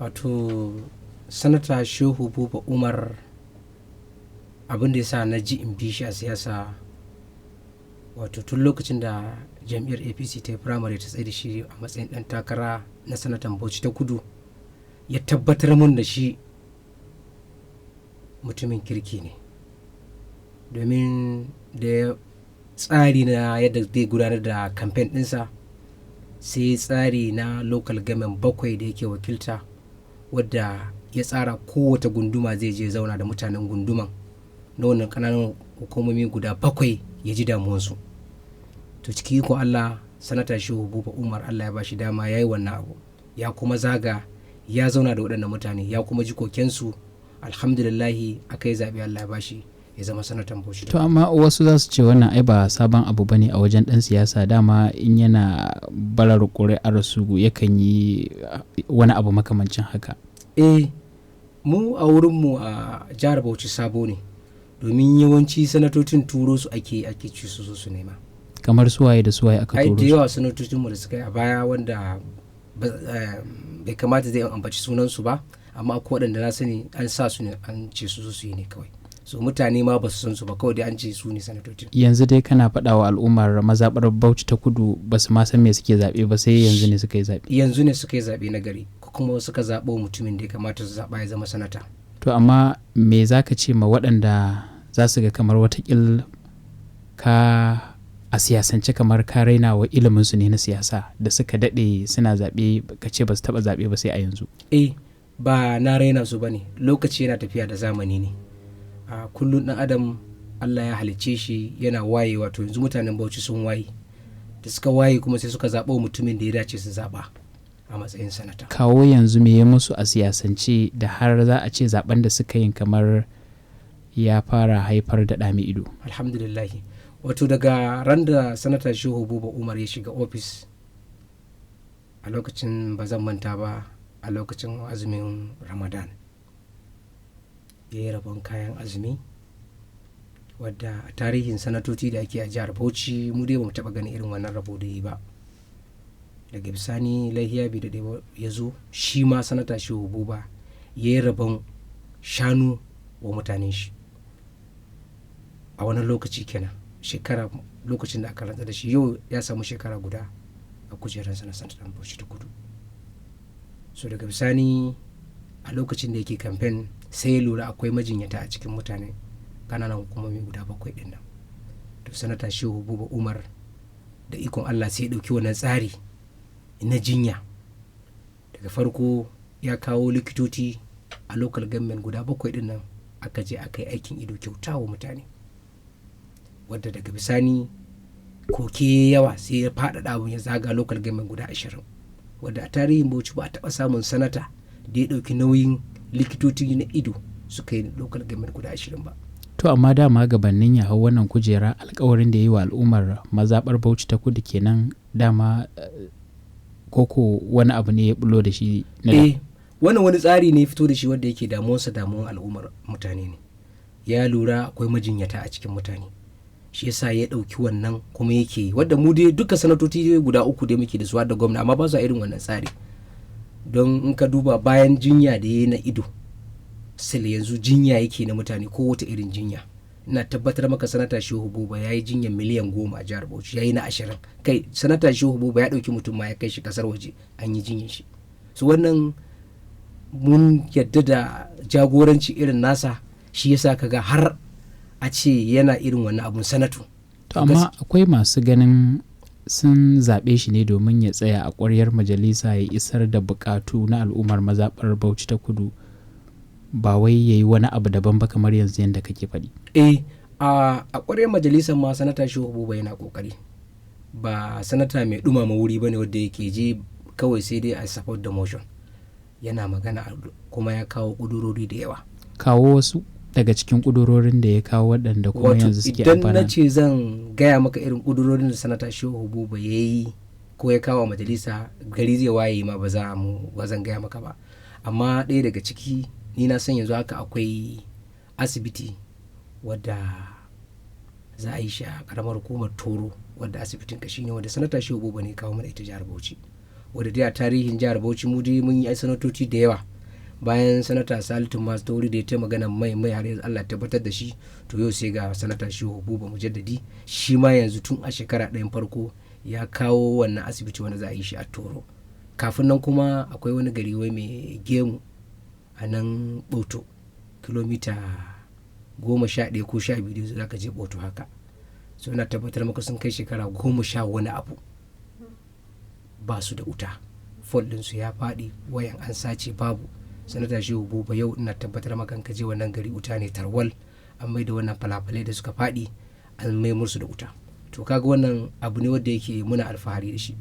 Wato Sanata Shehu Buba Umar, abin da ya sa na ji in bi shi a siyasa, wato tun lokacin da jam'iyyar APC ta yi firamare ta tsaye da shi a matsayin ɗan takara na sanatan Bauchi ta Kudu, ya tabbatar mun da shi mutumin kirki ne, domin da tsari na yadda zai gudanar da kamfen ɗinsa, sai tsari na local government 7 da yake wakilta, wadda ya tsara kowace gunduma zai je zauna da mutanen gunduman na wannan ƙananan hukumomi guda 7 ya ji damuwansu. To ciki iko Allah, Sanata Shehu Buba Umar Allah ya bashi dama ya yi wannan abu, ya kuma zaga ya zauna da waɗannan mutane, ya kuma ji kokensu. Alhamdulillahi, aka yi zaɓe, Allah ya bashi ya zama sanatan Bauchi. To amma wasu za su ce wannan ai ba sabon abu bane a wajen ɗan siyasa, dama in yana barar ƙuri'ar su yakan yi wani abu makamancin haka. Eh, mu a wurinmu a jihar Bauchi sabo ne, domin yawanci sanatocin turo su ake ci su su nema. Kamar suwaye da suwaye aka Ai turo da su? yawa sanatocinmu da suka yi a baya wanda bai kamata zai ambaci sunansu ba, amma akwai waɗanda na sani an sa su ne, an ce su su yi ne kawai. So mutane ma ba su san su ba, kawai dai an ce su ne sanatocin. Yanzu dai kana faɗa wa al'ummar mazaɓar Bauchi ta Kudu ba su ma san me suke zaɓe ba, sai yanzu ne suka yi zaɓe. Yanzu ne suka yi zaɓe na gari, ko kuma suka zaɓo mutumin da ya kamata su zaɓa ya zama sanata. To amma me za ka ce ma waɗanda za su ga kamar watakil ka a siyasance kamar ka raina wa iliminsu ne na siyasa da suka daɗe suna zaɓe, ka ce ba su taɓa zaɓe ba sai a yanzu? Eh, ba na raina su ba ne, lokaci yana tafiya da zamani ne. A kullum ɗan adam Allah ya halicce shi yana waye, wato yanzu mutanen Bauchi sun waye. Da suka waye kuma sai suka zaɓo mutumin da ya dace su zaɓa a matsayin sanata. Kawo yanzu me ya musu a siyasance da har za a ce zaɓen da suka yin kamar ya fara haifar da ɗa mai ido? Alhamdulillahi. Wato daga ran da Sanata Shehu Buba Umar ya shiga ofis, a lokacin ba zan manta ba, a lokacin azumin Ramadan, ya yi rabon kayan azumi wadda a tarihin sanatoci da ake a jihar Bauchi mu dai bamu taɓa ganin irin wannan rabo da yi ba. Daga bisani lahiya bai daɗe ba ya zo shi ma Sanata Shehu Buba ya yi rabon shanu wa mutanen shi. A wannan lokaci kenan, shekara lokacin da aka rantsar da shi, yau ya samu shekara guda a kujerarsa na sanatan Bauchi ta Kudu. So daga bisani a lokacin da yake kamfen sai ya lura akwai majinyata a cikin mutane ƙananan hukumomi guda 7 ɗin nan. To Sanata Shehu Buba Umar da ikon Allah sai ya ɗauki wannan tsari na jinya. Daga farko ya kawo likitoci a local government guda 7 ɗin nan, aka je aka yi aikin ido kyauta wa mutane. Wadda daga bisani koke yawa sai ya faɗaɗa abun ya zaga local government guda 20. Wadda a tarihin Bauchi ba a taɓa samun sanata da ya ɗauki nauyin likitoci na ido suka yi local government guda 20 ba. To amma dama gabanin ya hau wannan kujera alkawarin da ya yi wa al'ummar mazaɓar Bauchi ta Kudu kenan dama, koko wani abu ne ya bullo da shi na da? Eh, wannan wani tsari ne ya fito da shi wanda yake damuwarsa damuwar al'ummar mutane ne. Ya lura akwai majinyata a cikin mutane. Shi yasa ya ɗauki wannan kuma yake yi. Wadda mu dai duka sanatoci guda 3 dai muke da su da gwamna, amma ba su a irin wannan tsari. Don in ka duba bayan jinya da ya yi na ido, sil yanzu jinya yake na mutane ko wata irin jinya. Ina tabbatar maka Sanata Shehu Buba ya yi jinyar miliyan 10 a jihar Bauchi, ya yi na 20. Kai Sanata Shehu Buba ya ɗauki mutum ma ya kai shi ƙasar waje an yi jinyar shi. So wannan mun yadda da jagoranci irin nasa, shi yasa ka ga har a ce yana irin wannan abun sanatu. To amma akwai masu ganin sun zaɓe shi ne domin ya tsaya a ƙwaryar majalisa ya isar da buƙatu na al'ummar mazaɓar Bauchi ta Kudu, ba wai ya yi wani abu daban ba kamar yanzu yadda kake faɗi. Eh, a ƙwaryar majalisar ma Sanata Shehu Buba yana ƙoƙari. Ba sanata mai ɗumama wuri ba ne wadda yake je kawai sai dai a support the motion. Yana magana kuma ya kawo ƙudurori da yawa. Kawo wasu daga cikin ƙudurorin da ya kawo waɗanda kuma Wato yanzu suke idan na amfana. ce zan gaya maka irin ƙudurorin da Sanata Shehu Buba ya yi ko ya kawo a majalisa, gari zai waye ma ba za mu ba zan gaya maka ba. Amma ɗaya daga ciki ni na san yanzu haka akwai asibiti wadda za a yi shi a ƙaramar hukumar Toro, wadda asibitin kashi ne wadda Sanata Shehu Buba ne kawo mana ita jihar Bauchi. Wadda dai a tarihin jihar Bauchi mu dai mun yi sanatoci da yawa. Bayan Sanata Salitu Masu Tauri da ya ta magana mai mai har yanzu Allah tabbatar da shi, to yau sai ga Sanata Shehu Buba Mujaddadi, shi ma yanzu tun a shekara ɗayan farko ya kawo wannan asibiti wanda za a yi shi a Toro. Kafin nan kuma akwai wani gari wai mai gemu a nan Bauto, kilomita 11 ko 12 da za ka je Bauto haka. So ina tabbatar maka sun kai shekara goma sha wani abu ba su da wuta, fol ɗinsu ya faɗi, wayan an sace babu. Sanata Shehu Buba yau ina tabbatar maka in ka je wannan gari wuta ne tarwal, an mai da wannan falafalai da suka faɗi an mai musu da wuta. To kaga wannan abu ne wanda yake muna alfahari da shi,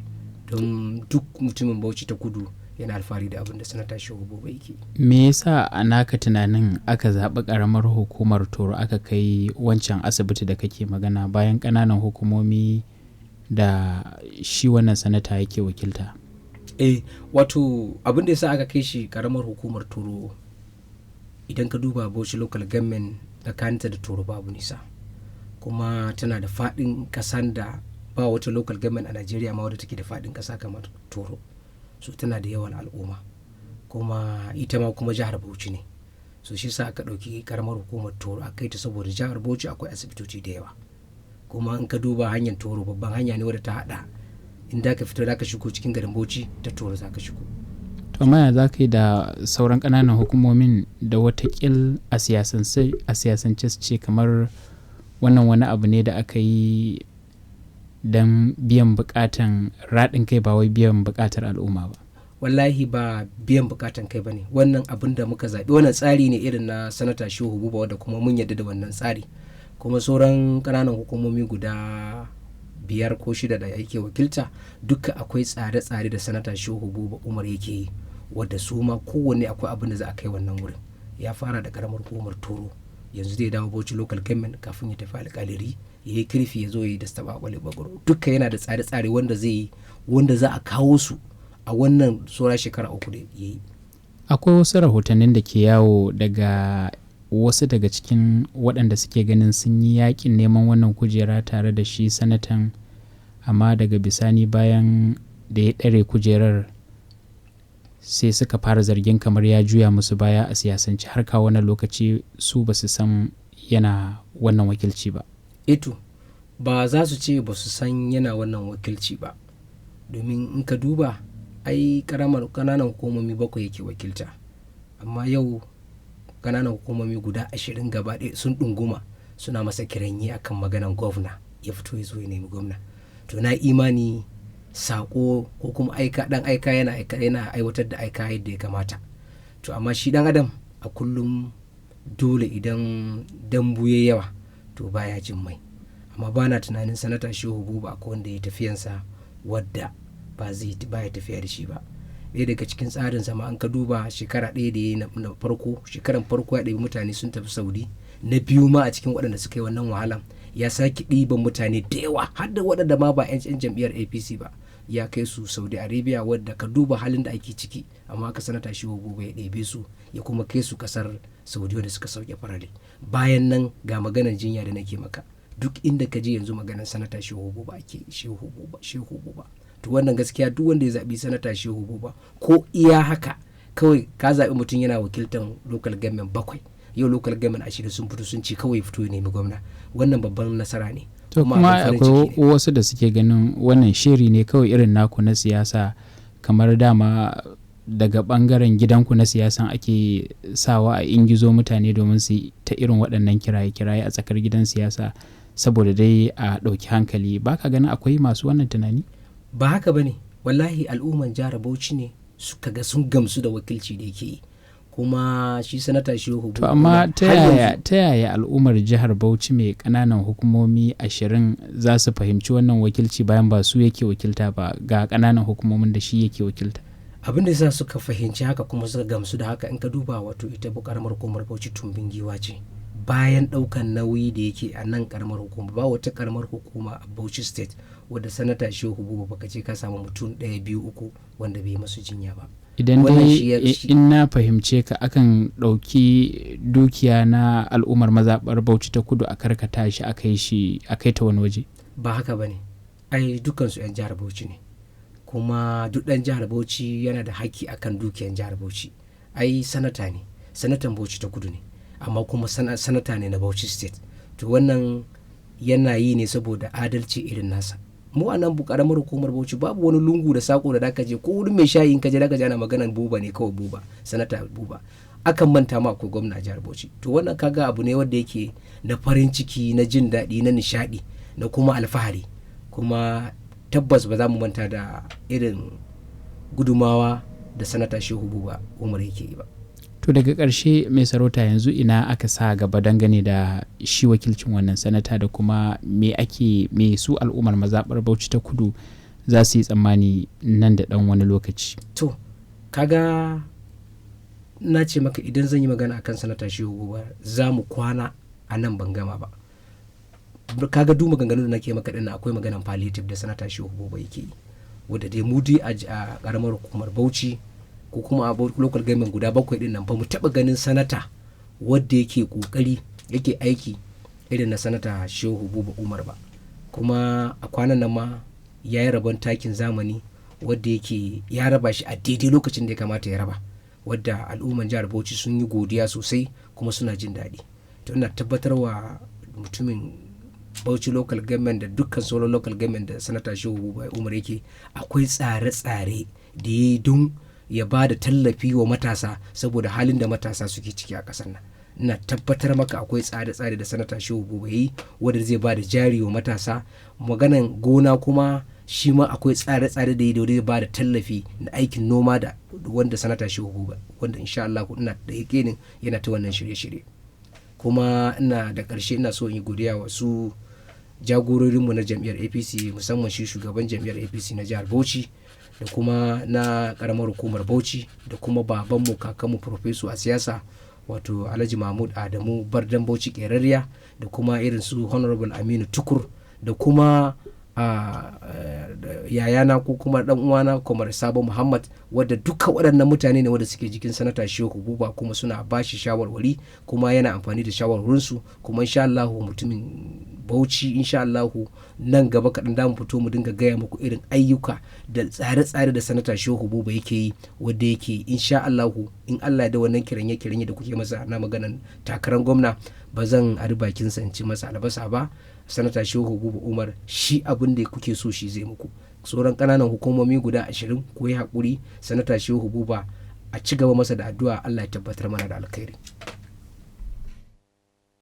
don duk mutumin Bauchi ta Kudu yana alfahari da abin da Sanata Shehu Buba yake. Me yasa a naka tunanin aka zaɓi ƙaramar hukumar Toro aka kai wancan asibiti da kake magana bayan ƙananan hukumomi da shi wannan sanata yake wakilta? Eh, wato abin da yasa aka kai shi karamar hukumar Toro, idan ka duba Bauchi Local Government tsakaninta da Toro babu nisa, kuma tana da faɗin ƙasan da ba wata local government a Najeriya ma wadda take da faɗin ƙasa kamar Toro. So tana da yawan al'umma, kuma ita ma kuma jihar Bauchi ne. So shi sa aka ɗauki karamar hukumar Toro aka kai ta, saboda jihar Bauchi akwai asibitoci da yawa. Kuma in ka duba hanyar Toro babban hanya ne wadda ta haɗa, in da ka fito da ka shigo cikin garin Bauchi ta Toro za ka shigo. To amma ya za ka yi da sauran ƙananan hukumomin da watakil a siyasance su ce kamar wannan wani abu ne da aka yi don biyan buƙatan raɗin kai, ba wai biyan buƙatar al'umma ba? Wallahi ba biyan buƙatan kai ba ne. Wannan abin da muka zaɓi wannan tsari ne irin na Sanata Shehu Buba, wadda kuma mun yarda da wannan tsari. Kuma sauran ƙananan hukumomi guda 5 ko 6 da yake wakilta duka akwai tsare-tsare da Sanata Shehu Buba Umar yake yi, wadda su ma kowanne akwai abin da za a kai wannan wurin. Ya fara da karamar hukumar Toro, yanzu zai dawo Bauchi Local Government kafin ya tafi Alƙaliri, ya yi Kirfi, ya zo ya yi da Staba Bagoro. Duka yana da tsare-tsare wanda zai yi, wanda za a kawo su a wannan saura shekara 3 da ya yi. Akwai wasu rahotannin da ke yawo daga wasu daga cikin waɗanda suke ganin sun yi yaƙin neman wannan kujera tare da shi sanatan, amma daga bisani bayan da ya ɗare kujerar sai suka fara zargin kamar ya juya musu baya a siyasance, har kawo wannan lokaci su ba su san yana wannan wakilci ba. Eto ba za su ce ba su san yana wannan wakilci ba, domin in ka duba ai karamar ƙananan hukumomi 7 yake wakilta, amma yau ƙananan hukumomi guda 20 gaba ɗaya sun ɗunguma suna masa kiranye akan maganan gwamna, ya fito ya zo ya nemi gwamna. To na imani sako ko kuma aika ɗan aika yana aika yana aiwatar da aika yadda ya kamata. To amma shi ɗan adam a kullum dole idan dambu ya yawa to baya jin mai. Amma bana tunanin Sanata Shehu Buba akwai wanda ya tafiyansa wadda ba zai baya tafiya da shi ba. Ɗaya daga cikin tsarin sama an ka duba shekara ɗaya da ya yi na farko, shekaran farko ya ɗebi mutane sun tafi Saudi. Na biyu ma a cikin waɗanda suka yi wannan wahalan ya sake ɗiban mutane da yawa har da waɗanda ma ba 'yan jam'iyyar APC ba, ya kai su Saudi Arabia, wadda ka duba halin da ake ciki, amma aka Sanata Shehu Buba ya ɗebe su ya kuma kai su ƙasar Saudi wanda suka sauke farale. Bayan nan ga maganar jinya da nake maka, duk inda ka je yanzu maganar Sanata Shehu Buba ake, Shehu Buba, Shehu Buba. To wannan gaskiya duk wanda ya zaɓi Sanata Shehu Buba ko iya haka kawai ka zaɓi mutum yana wakiltan local government 7, yau local government 20 sun fito sun ce kawai fito ya nemi gwamna, wannan babban nasara ne. To Kuma kuma abin farin akwai ciki ne. wasu da suke ganin wannan shiri ne kawai irin naku na siyasa, kamar dama daga ɓangaren gidanku na siyasan ake sawa a ingizo mutane domin su yi ta irin waɗannan kiraye-kiraye a tsakar gidan siyasa saboda dai a ɗauki hankali. Ba ka ganin akwai masu wannan tunani? Ba haka ba ne, wallahi al'umman jihar Bauchi ne suka ga sun gamsu da wakilci da yake yi. Kuma shi Sanata Shehu To Buba amma Umar ta har yanzu yaya ta yaya al'ummar jihar Bauchi mai ƙananan hukumomi 20 za su fahimci wannan wakilci bayan ba su yake wakilta ba, ga ƙananan hukumomin da shi yake wakilta? Abin da yasa suka fahimci haka kuma suka gamsu da haka, in ka duba wato ita karamar hukumar Bauchi tumbin giwa ce. Bayan ɗaukan nauyi da yake a nan karamar hukuma, ba wata karamar hukuma a Bauchi State wadda Sanata Shehu Buba baka ce ka samu mutum 1, 2, 3 wanda bai masu jinya ba. Idan Wannan dai shi ya shi in na fahimce ka, akan ɗauki dukiya na al'ummar mazaɓar Bauchi ta Kudu a karkata shi a kai shi a kai ta wani waje. Ba haka ba ne, ai dukkansu 'yan jihar Bauchi ne. Kuma duk ɗan jihar Bauchi yana da haƙƙi akan dukiyan jihar Bauchi. Ai sanata ne, sanatan Bauchi ta Kudu ne, amma kuma sanata ne na Bauchi State. To wannan yana yi ne saboda adalci irin nasa. Mu a nan karamar hukumar Bauchi babu wani lungu da sako da zaka je ko wurin mai shayi in ka je zaka ji ana maganan Buba ne kawai, Buba, sanata Buba. Akan manta ma akwai gwamna a jihar Bauchi. To wannan kaga abu ne wanda yake na farin ciki, na jin daɗi, na nishaɗi, na kuma alfahari. Kuma tabbas ba za mu manta da irin gudumawa da sanata Shehu Buba Umar yake yi ba. To daga ƙarshe, mai sarauta, yanzu ina aka sa gaba dangane da shi wakilcin wannan sanata, da kuma me ake me su al'ummar mazaɓar Bauchi ta Kudu za su yi tsammani nan da ɗan wani lokaci? To kaga na ce maka idan zan yi magana akan sanata Shehu Buba za mu kwana a nan ban gama ba. Kaga duk maganganun da nake maka dinnan, akwai maganan palliative da sanata Shehu Buba yake yi, wadda dai mu dai a karamar hukumar Bauchi ko kuma a local government guda bakwai din nan ba mu taba ganin sanata wadda yake kokari yake aiki irin na sanata Shehu Buba Umar ba. Kuma a kwanan nan ma ya yi rabon takin zamani wadda yake ya raba shi a daidai lokacin da ya kamata ya raba, wadda al'umman jihar Bauchi sun yi godiya sosai kuma suna jin daɗi. To ina tabbatarwa mutumin Bauchi Local Government da dukkan sauran local government da sanata Shehu Buba Umar yake, akwai tsare-tsare da ya yi don ya ba da tallafi wa matasa saboda halin da matasa suke ciki a ƙasar nan. Ina tabbatar maka akwai tsare-tsare da sanata Shehu Buba yi wanda zai ba da jari wa matasa. Maganan gona kuma shi ma akwai tsare-tsare da yi da zai ba da tallafi na aikin noma da wanda sanata Shehu Buba, wanda insha Allah ina da yakinin yana ta wannan shirye-shirye. Kuma ina da ƙarshe ina so in yi godiya wa su jagororinmu na jam'iyyar APC, musamman shi shugaban jam'iyyar APC na jihar Bauchi da kuma na karamar hukumar Bauchi, da kuma babanmu, kakanmu, profeso a siyasa, wato Alhaji Mahmud Adamu Bardan Bauchi Kerariya, da kuma irin su Honorable Aminu Tukur, da kuma yayana ko kuma dan uwana Kwamar Sabo Muhammad, wadda duka waɗannan mutane ne wadda suke jikin sanata Shehu Buba kuma suna ba shi shawarwari kuma yana amfani da shawarwarinsu. Kuma insha Allah mutumin Bauchi, insha Allah nan gaba kaɗan da mu fito mu dinga gaya muku irin ayyuka da tsare-tsare da sanata Shehu Buba yake yi, wadda yake insha Allah in Allah da wannan kiranye-kiranye da kuke masa na maganan takarar gwamna, ba zan ari bakin sa in ci masa albasa ba. Sanata Shehu Buba Umar shi abin da kuke so shi zai muku. Sauran ƙananan hukumomi guda 20, ko yi haƙuri, sanata Shehu Buba a ci gaba masa da addu'a, Allah ya tabbatar mana da alkhairi.